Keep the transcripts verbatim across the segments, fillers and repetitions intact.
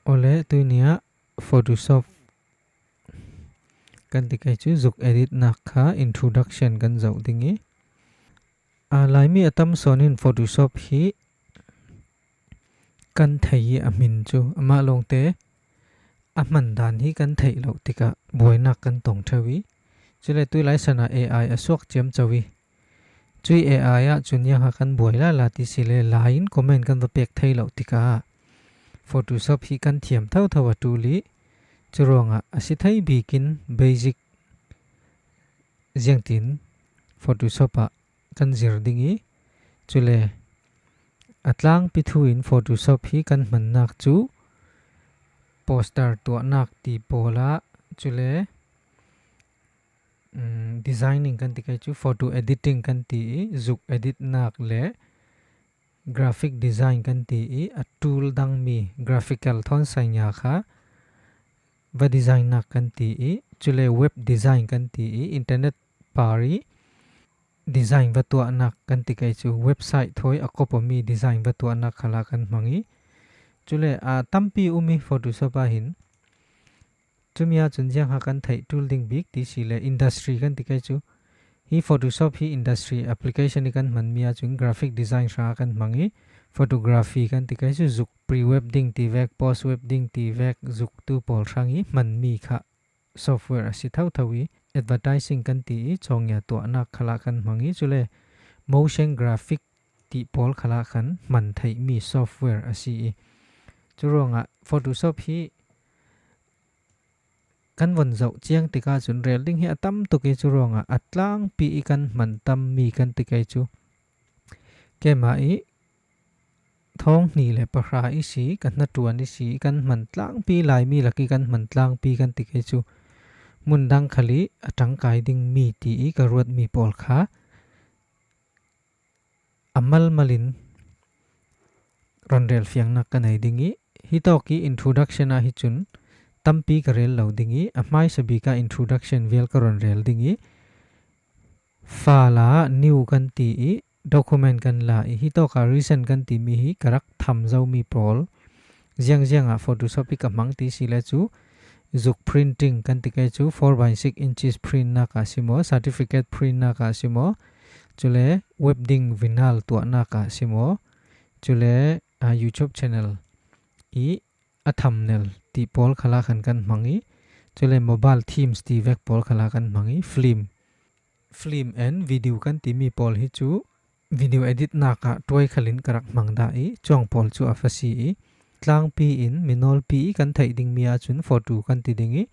Awle, tunia Photoshop kan ti kei chu zuk edit nak kha introduction kan zoh ding i. A, Laimi a tam sawn in Photoshop hi kan thei i a hmin chu amah lawngte a hman dan hi kan theih loh tikah buainak kan tong theu i. Cule tuilai sana A I a suak ciamco i. Cui A I ah cun ziangha kan buai lala ti si le lai in comment kan va pek thei loh tikah Photoshop hi kan thiam thotho a ṭul i. Curuangah a si thei bikin basic ziangtin Photoshop ah kan zir ding i. Cule a tlangpi thu in Photoshop hi kan hmannak cu poster tuahnak ti pawl ah, cule mm, designing kan ti kei cu photo editing kan ti i, zuk editnak le graphic design kan ti i, a tool dangmi graphical thawn sainga kha va designnak kan ti i, cule web design kan ti i, internet par i design va tuahnak kan ti kei cu website thawi a kop awmi design va tuahnak khalah kan hmang i, cule a tampi um i Photoshop ah hin. Cumi ahcun ziangha kan theih ṭul ding bik ti si le industry kan ti kei cu. Hi Photoshop hi industry application i kan hmanmi ahcun graphic design hrangah kan hmang i, photography kan ti kei cu zuk pre-web ding ti vek, post-web ding ti vek, zuk tu pawl hrang i hmanmi kha software a si thotho i, advertising kan ti i cawngia tuahnak khalah kan hmang i, cule motion graphic ti pawl khalah khan hman theihmi software a si i. Curuangah Photoshop hi kan von zoh ciang tikah cun rel ding hi a tam tuk i, curuangah a tlangpi i kan hman tammi kan ti kei cu. Keimah i thawng hnih le pahra i si, ka hnaṭuan i si, kan hman tlangpi, Laimi lak i kan hman tlangpi kan ti kei cu. Hmun dang khal i a ṭangkai dingmi ti i ka ruatmi pawl kha a malmal in ron rel fiangnak ka nei ding i, hitawk i introduction ah hi cun tampi ka rel lo ding i, a hmaisa bik ah introduction vial ka ron rel ding i, file ah new kan ti i, document kan la i, hitawk ah recent kan timi hi ka rak tham zomi pawl. Ziangziangah Photoshop i ka hmang ti si le cu, zuk printing kan ti kei cu, four by six inches print nak ah si maw, certificate print nak ah si maw, cule web ding vinyl tuahnak ah si maw, cule, ah, YouTube channel i a thumbnail ti pawl khalah khan kan hmang i, cule mobile themes ti vek pawl khalah kan hmang i, film, film and video kan timi pawl hi cu video edit nak ah tuai khalin ka rak hmang dah i, cuang pawl cu a fa si i, tlangpi in minawlpi i kan theih dingmi ahcun photo kan ti ding i,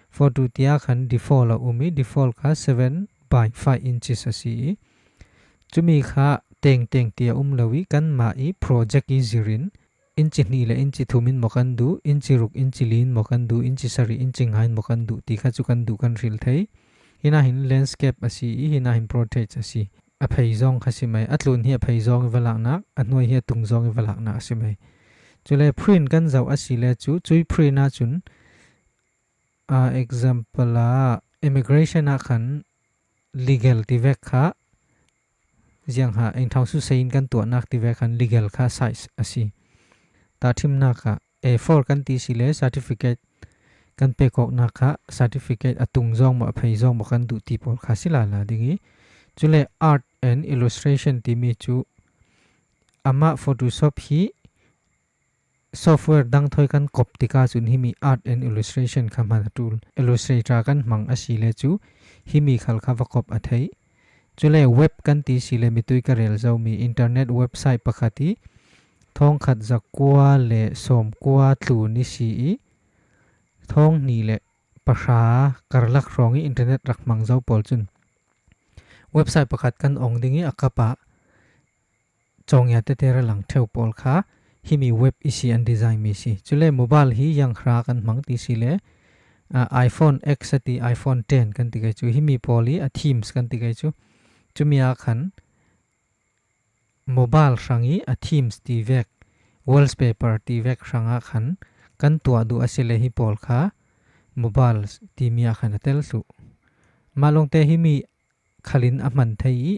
photo tiah khan default a um i, default kha seven by five inches a si i, cumi kha tengteng ti a um lo i, kanmah i project i zirin, inci hnih le inci thum in maw kan duh, inci ruk, inci li in maw kan duh, inci sarih, inci nga in maw kan duh ti kha cu kan duh kan hril thei. Hinah hin landscape a si i, hinah hin portrait a si. A phei zong kha si mai, a tlun hi a phei zong i va laknak, a hnuai hi a tung zong i va laknak a si mai. Cule print kan zoh a si le cu, cui print ahcun, ah, example ah immigration ah khan legal ti vek kha ziangha eng thawng su sei in kan tuahnak ti vek khan legal kha size a si. Tahṭhimnak ah A four kan ti si le certificate kan pekawknak kha certificate a tung zong maw, a phei zong maw kan duh ti pawl kha si lala ding i. Cule art and illustration timi cu amah Photoshop hi software dang thawi kan kop tikah cun himi art and illustration kha hman a ṭul. Illustrator kan hmang a si le cu himi khal kha va kop a theih. Cule web kan ti si le mitui ka rel zomi internet website pakhat i thawngkhat zakua le sawmkua tlun i si i thawng hnih le pahra karlak hrawng i internet rak hmang zo pawl cun website pakhat kan ong ding i a kap ah cawngia tete ra lang ṭheu pawl kha himi web i si an design mi si. Cule mobile hi ziang hra kan hmang ti si le, ah, iPhone X a ti, iPhone ten kan ti kei cu, himi pawl i a themes kan ti kei cu. Cumi ah khan mobile hrang i a themes ti vek, wallpaper ti vek hrangah khan kan tuah duh a si le hi pawl kha mobile timi ah khan a tel thluh. Mah lawngte himi khalin a hman thei i,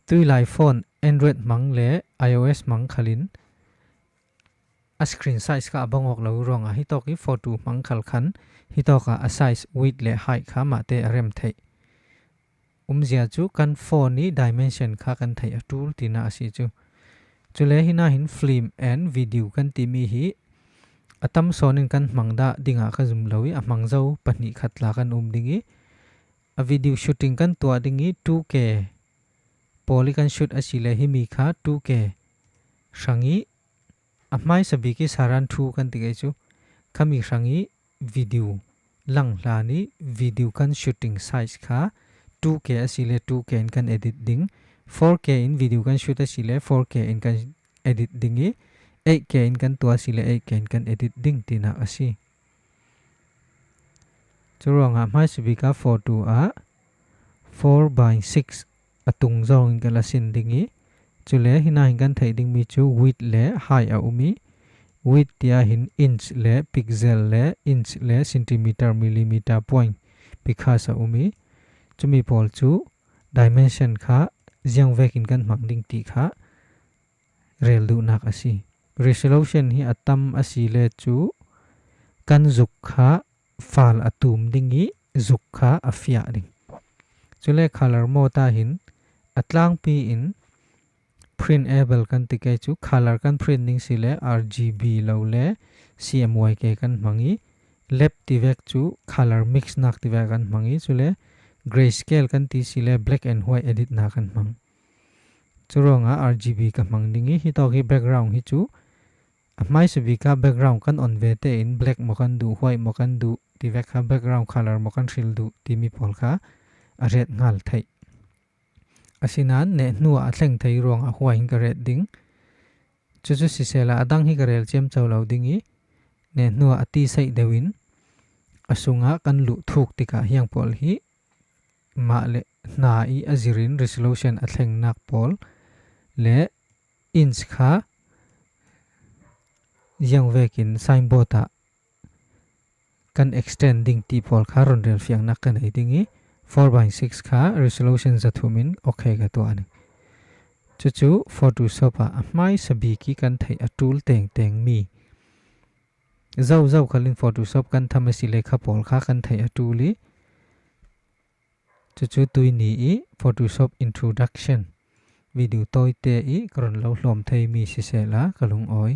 tuilai phone Android hmang le iOS hmang khalin a screen size kha a bang awk lo ruangah hitawk i photo hmang khal khan hitawkah a size width le height kha mahte a rem theih. Umzia chu kan phone i dimension kha kan theih a tul tina a si chu. Chule hina hin film and video kan timi hi a tam sawnin kan hmang dah dingah ka zum lo i a hmang zo pahnih khat tla kan um ding i a video shooting kan tuah ding i two K pawl i kan shoot a si le himi kha two K hrang i a hmaisa bik i saran thu kan ti kei chu khami hrang i video lang hlan i video kan shooting size kha two K a si le two K in kan edit ding, four K in video kan shoot a si le four K in kan edit ding i eight K in kan tuah a si le eight K in kan edit ding tina a si. Churuangah hmaisa bik a photo ah four by six a tung zawngin ka la sin ding i chule hina hin kan theih ding mi chu width le height a um i width tia hin inch le pixel le inch le centimeter millimeter point pikas a um i chumi pawl chu dimension kha ziang vekin kan hmang ding ti kha rel duhnak a si. Resolution hi a tam a si le chu kan zuk kha fal a tum ding i zuk kha a fiah ding. Chule color mode ah hin a tlangpi in printable kan ti kei chu color kan print ding si le R G B lo le C M Y K kan hmang i lap ti vek chu color mix nak ti vek kan hmang i chule grayscale kan ti si le black and white edit nak kan hmang. Churuangah R G B ka hmang ding i hitawk hi background hi chu a hmaisa bik a background kan on ve te in black maw kan duh, white maw kan duh ti vek kha background color maw kan hril duh timi pawl kha a ret nghal theih. Asinan neh hnuah a thleng thei ruangah huai hin ka ret ding. Chuchu sisela a dang hi ka rel ciamco lo ding i neh hnuah a tisaih deuhin a sungah kan luh thuk tikah hiang pawl hi mah le hna i a zirin resolution a thlengnak pawl le inch kha ziang vekin signboard ah kan extend ding ti pawl kha rawn rel fiangnak ka nei ding i four by six kha resolution zathum in okay ka tuah a ni. Chuchu Photoshop ah a hmaisa bik i kan theih a tul tengteng mi zo zo khalin Photoshop kan tham a si le kha pawl kha kan theih a tul i chuchu tuini i Photoshop introduction video tawite i ka rawn lo hlawm thei mi sisela ka lungawi.